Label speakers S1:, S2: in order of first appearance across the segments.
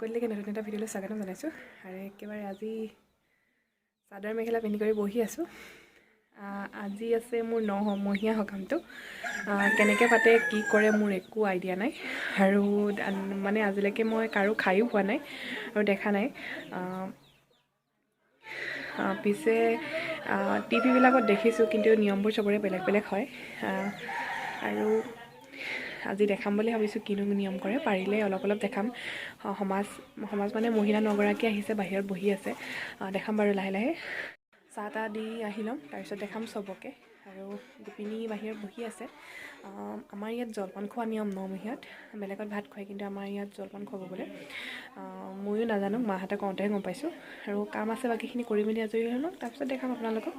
S1: সকলোকে নতুন এটা ভিডিঅ'লৈ স্বাগতম জনাইছোঁ। আৰু একেবাৰে আজি চাদৰ মেখেলা পিন্ধি কৰি বহি আছোঁ। আজি আছে মোৰ নমহীয়া সকামটো। কেনেকৈ পাতে, কি কৰে, মোৰ একো আইডিয়া নাই। আৰু মানে আজিলৈকে মই কাৰো খায়ো পোৱা নাই আৰু দেখা নাই। পিছে টিভিবিলাকত দেখিছোঁ, কিন্তু নিয়মবোৰ চবৰে বেলেগ বেলেগ হয়। আৰু আজি দেখাম বুলি ভাবিছোঁ কিনো নিয়ম কৰে। পাৰিলে অলপ অলপ দেখাম। সমাজ সমাজ মানে মহিলা নগৰাকী আহিছে, বাহিৰত বহি আছে। দেখাম বাৰু লাহে লাহে। চাহ তাহ দি আহি ল'ম, তাৰপিছত দেখাম চবকে। আৰু গোপিনী বাহিৰত বহি আছে। আমাৰ ইয়াত জলপান খোৱা নিয়ম নমহীয়াত। বেলেগত ভাত খুৱায়, কিন্তু আমাৰ ইয়াত জলপান খুৱাব বোলে। ময়ো নাজানো, মাহঁতে কওঁতেহে গম পাইছোঁ। আৰু কাম আছে, বাকীখিনি কৰি মেলি আজৰি হৈ লওঁ, তাৰপিছত দেখাম আপোনালোকক।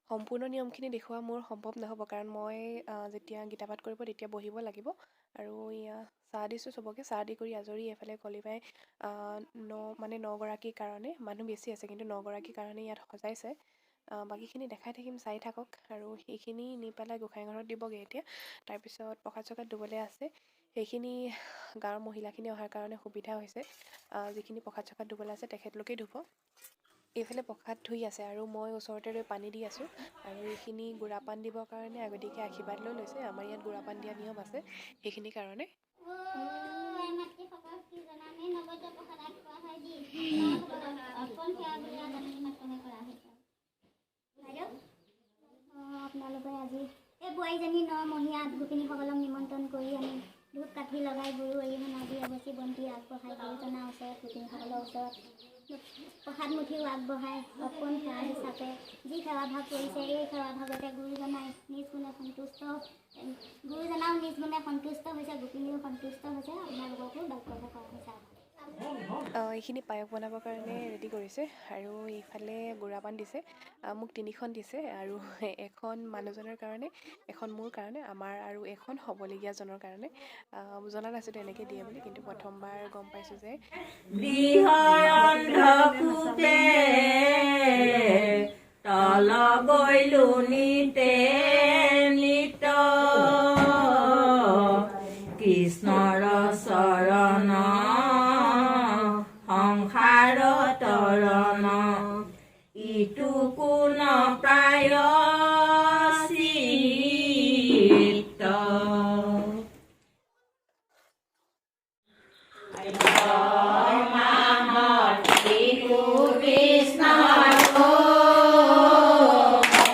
S1: সম্পূৰ্ণ নিয়মখিনি দেখুওৱা মোৰ সম্ভৱ নহ'ব, কাৰণ মই যেতিয়া গীতা পাঠ কৰিব তেতিয়া বহিব লাগিব। আৰু এয়া চাহ দিছোঁ চবকে। চাহ দি কৰি আজৰি। এইফালে কলিবাই ন মানে নগৰাকীৰ কাৰণে, মানুহ বেছি আছে, কিন্তু নগৰাকীৰ কাৰণে ইয়াত সজাইছে। বাকীখিনি দেখাই থাকিম, চাই থাকক। আৰু সেইখিনি নি পেলাই গোঁসাই ঘৰত দিবগৈ এতিয়া। তাৰপিছত প্ৰসাদ চসাদ দিবলৈ আছে। সেইখিনি গাঁৱৰ মহিলাখিনি অহাৰ কাৰণে সুবিধা হৈছে। যিখিনি প্ৰসাদ চসাদ ধুবলৈ আছে, তেখেতলোকেই ধুব। এইফালে প্ৰসাদ ধুই আছে আৰু মই ওচৰতে ৰৈ পানী দি আছোঁ। আৰু এইখিনি গুড়া পাণ দিবৰ কাৰণে আগতীয়াকৈ আশীৰ্বাদ লৈ লৈছে। আমাৰ ইয়াত গুড়া পাণ দিয়া নিয়ম আছে সেইখিনিৰ কাৰণে।
S2: আই মাতৃসকল কি জানানে, নৈবেদ্য প্ৰসাদ আগবঢ়াই দি অৰ্পণ সেৱা বুলি আদানি মাত্ৰহে কৰা হৈছে। বাইদেউ, আপোনালোকে আজি এই বোৱাৰীজনী নমহীয়া গোপিনীসকলক নিমন্ত্ৰণ কৰি আমি ধূপ কাঠি লগাই, গুৰু অৰিহণা দি, এগছি বন্তি আগবঢ়াই, গুৰুজনাৰ ওচৰত, গোপিনীসকলৰ ওচৰত প্ৰসাদ মুঠিও আগবঢ়াই অৰ্পণ সেৱা হিচাপে যি সেৱা ভাগ কৰিছে, এই সেৱা ভাগতে গুৰুজনাই নিজ গুণে সন্তুষ্ট, গুৰুজনাও নিজ গুণে সন্তুষ্ট হৈছে, গোপিনীও সন্তুষ্ট হৈছে। আপোনালোককো বাক্যহে কৰা হৈছে।
S1: এইখিনি পায়স বনাবৰ কাৰণে ৰেডি কৰিছে। আৰু এইফালে গুড়া পাণ দিছে। মোক তিনিখন দিছে আৰু এখন মানুহজনৰ কাৰণে, এখন মোৰ কাৰণে আমাৰ আৰু এখন হ'বলগীয়াজনৰ কাৰণে। জনা নাছিলোঁ এনেকৈ দিয়ে বুলি, কিন্তু প্ৰথমবাৰ গম পাইছোঁ যে
S3: গৃহঅন্ধকূপে তল গৈলো নিতে নিত, কৃষ্ণৰ চৰণ সংসাৰ তৰণ ইটো কোন প্ৰায়শ্চিত্ত। মাহত শিশু কৃষ্ণ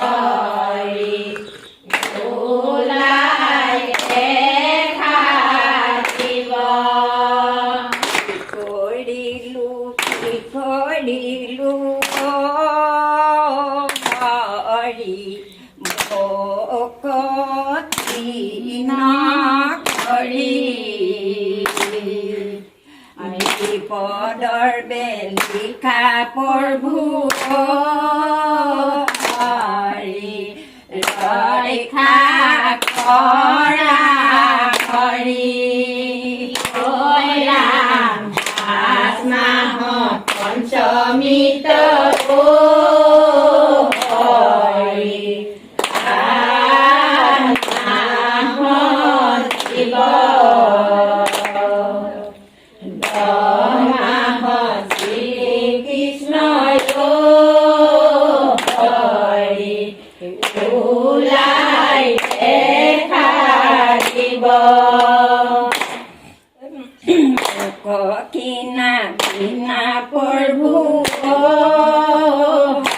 S3: হৰি ওলাই দেখা দিব। কৰিলো, কি কৰিলো হৰি, ভকতি নকৰি বিপদৰ বেলিকা প্ৰভু হৰি ৰক্ষা কৰা হৰি। ৰাম, পাঁচ মাহত পঞ্চমীত হৰি আঠ মাহত শিৱ, 10 মাহত শ্ৰীকৃষ্ণ হৰি ওলাই দেখা দিব। কিনা বিনা প্ৰভু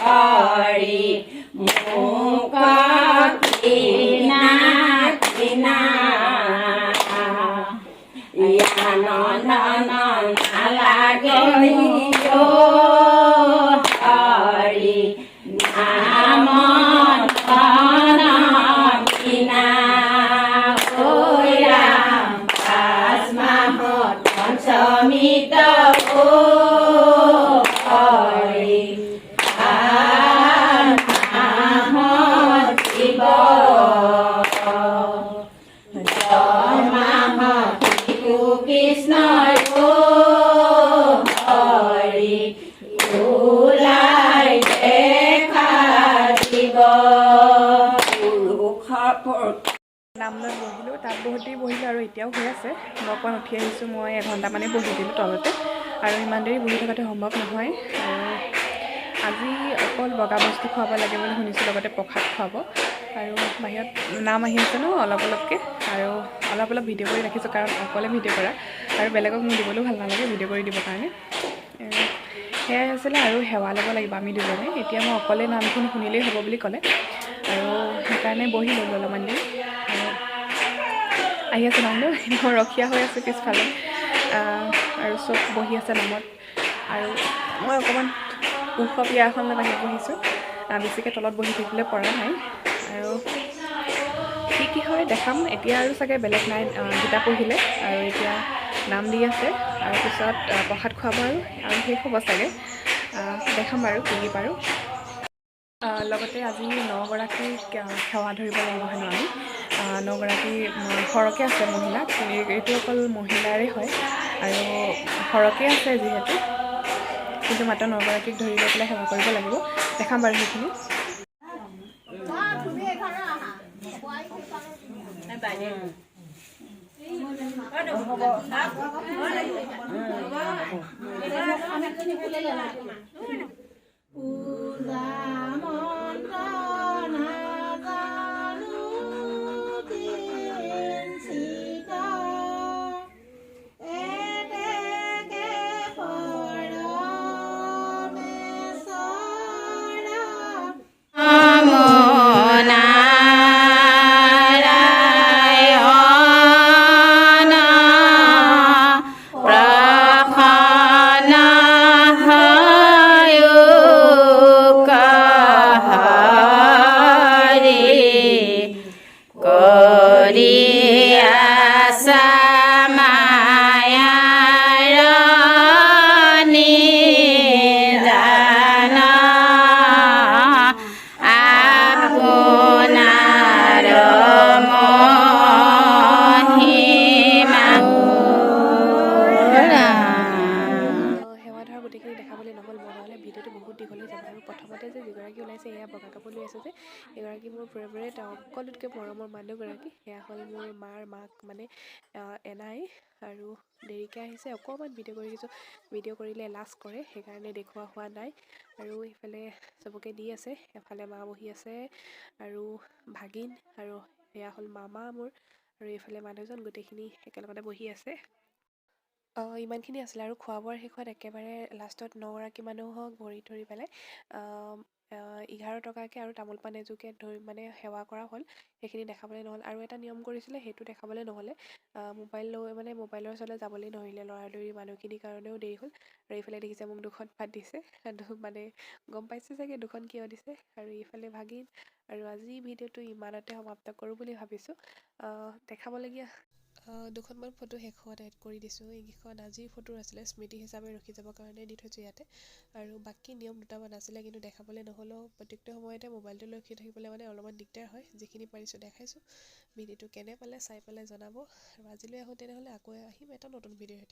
S3: হৰি মোক কিনা কিনা ইয়ান নালাগে হৰি নাম ধন বিনা। ৰাম, 5 মাহত পঞ্চমীত হৰি আঠ মাহত শিৱ, 10 মাহত শিশু কৃষ্ণ হৰি ওলাই দেখা দিব। পুৰুষ
S1: নাম লৈ বহিলোঁ। তাত বহুত দেৰি বহিলোঁ আৰু এতিয়াও হৈ আছে। মই অকণমান উঠি আহিছোঁ, মই এঘণ্টামানেই বহি দিলোঁ তলতে, আৰু ইমান দেৰি বহি থকাটো সম্ভৱ নহয়। আৰু আজি অকল বগা বস্তু খুৱাব লাগে বুলি শুনিছোঁ, লগতে প্ৰসাদ খুৱাব। আৰু বাহিৰত নাম আহি আছে ন অলপ অলপকৈ, আৰু অলপ অলপ ভিডিঅ' কৰি ৰাখিছোঁ, কাৰণ অকলে ভিডিঅ' কৰা আৰু বেলেগক মোৰ দিবলৈও ভাল নালাগে ভিডিঅ' কৰি দিবৰ কাৰণে। সেয়াই আছিলে। আৰু সেৱা ল'ব লাগিব আমি দুজনে। এতিয়া মই অকলে নামখিনি শুনিলেই হ'ব বুলি ক'লে, আৰু সেইকাৰণে বহি ল'লোঁ অলপমান দেৰি। আৰু আহি আছে নামটো, মই ৰখীয়া হৈ আছোঁ পিছফালে, আৰু চব বহি আছে নামত। আৰু মই অকণমান ওখ পীৰা এখন লৈ বাহিৰত বহিছোঁ, বেছিকৈ তলত বহি থাকিবলৈ পৰা নাই। আৰু কি কি হয় দেখাম। এতিয়া আৰু চাগে বেলেগ নাই, গীতা পঢ়িলে আৰু এতিয়া নাম দি আছে, আৰু পিছত প্ৰসাদ খুৱাব আৰু আৰু শেষ হ'ব চাগে। দেখাম বাৰু কি কি পাৰোঁ। লগতে আজি 9 গৰাকীক সেৱা ধৰিব লাগিব হেনো আমি। 9 গৰাকী সৰহকৈ আছে মহিলা, এইটো অকল মহিলাৰে হয় আৰু সৰহকৈ আছে যিহেতু, কিন্তু মাত্ৰ 9 গৰাকীক ধৰি লৈ পেলাই সেৱা কৰিব লাগিব। দেখাম বাৰু সেইখিনি।
S3: পূজা মন্ত্ৰ নাজানো কিঞ্চিত, এতেকে পৰমেশ্বৰ নমো নাৰায়ণ প্ৰসন্ন হয়োক হৰি কৰি আছা মায়াৰ নিদান, আপোনাৰ মহিমা।
S1: সেৱা ধৰা গোটেইখিনি দেখাবলৈ নহ'ল, মই নহ'লে ভিডিঅ'টো বহুত দীঘল হৈ যাব। আৰু প্ৰথমতে যে যিগৰাকী ওলাইছে, এয়া বগা কাপোৰ লৈ আছে যে, সেইগৰাকী মোৰ ফেভৰেট, সকলোতকৈ মৰমৰ মানুহগৰাকী। সেয়া হ'ল মোৰ মাৰ মাক, মানে এনাই। আৰু দেৰিকৈ আহিছে, অকণমান ভিডিঅ' কৰি দিছোঁ। ভিডিঅ' কৰিলে লাজ কৰে, সেইকাৰণে দেখুওৱা হোৱা নাই। আৰু ইফালে চবকে দি আছে, এফালে মা বহি আছে আৰু ভাগিন, আৰু সেয়া হ'ল মামা মোৰ, আৰু এইফালে মানুহজন, গোটেইখিনি একেলগতে বহি আছে। ইমানখিনি আছিলে। আৰু খোৱা বোৱাৰ শেষত একেবাৰে লাষ্টত 9 গৰাকী মানুহক ভৰি ধৰি পেলাই 11 টকাকৈ আৰু তামোল পাণ এজোকে ধৰি মানে সেৱা কৰা হ'ল। সেইখিনি দেখাবলৈ নহ'ল। আৰু এটা নিয়ম কৰিছিলে, সেইটো দেখাবলৈ নহ'লে। মোবাইল লৈ মানে মোবাইলৰ ওচৰলৈ যাবলৈ ধৰিলে লৰালৰি মানুহখিনিৰ কাৰণেও দেৰি হ'ল। আৰু এইফালে দেখিছে মোক দুখন পাত দিছে, মানে গম পাইছে চাগে দুখন কিয় দিছে। আৰু এইফালে ভাগিন। আৰু আজি ভিডিঅ'টো ইমানতে সমাপ্ত কৰোঁ বুলি ভাবিছোঁ। দেখাবলগীয়া দুখনমান ফটো শেষত এড কৰি দিছোঁ। এইকেইখন আজিৰ ফটো আছিলে, স্মৃতি হিচাপে ৰখি যাবৰ কাৰণে দি থৈছোঁ ইয়াতে। আৰু বাকী নিয়ম দুটামান আছিলে, কিন্তু দেখাবলৈ নহ'লেও প্ৰত্যেকটো সময়তে মোবাইলটো লৈ ৰখি থাকিবলৈ মানে অলপমান দিগদাৰ হয়। যিখিনি পাৰিছোঁ দেখাইছোঁ। ভিডিঅ'টো কেনে পালে চাই পেলাই জনাব। আৰু আজিলৈ আহোঁ তেনেহ'লে, আকৌ আহিম এটা নতুন ভিডিঅ'ৰ সৈতে।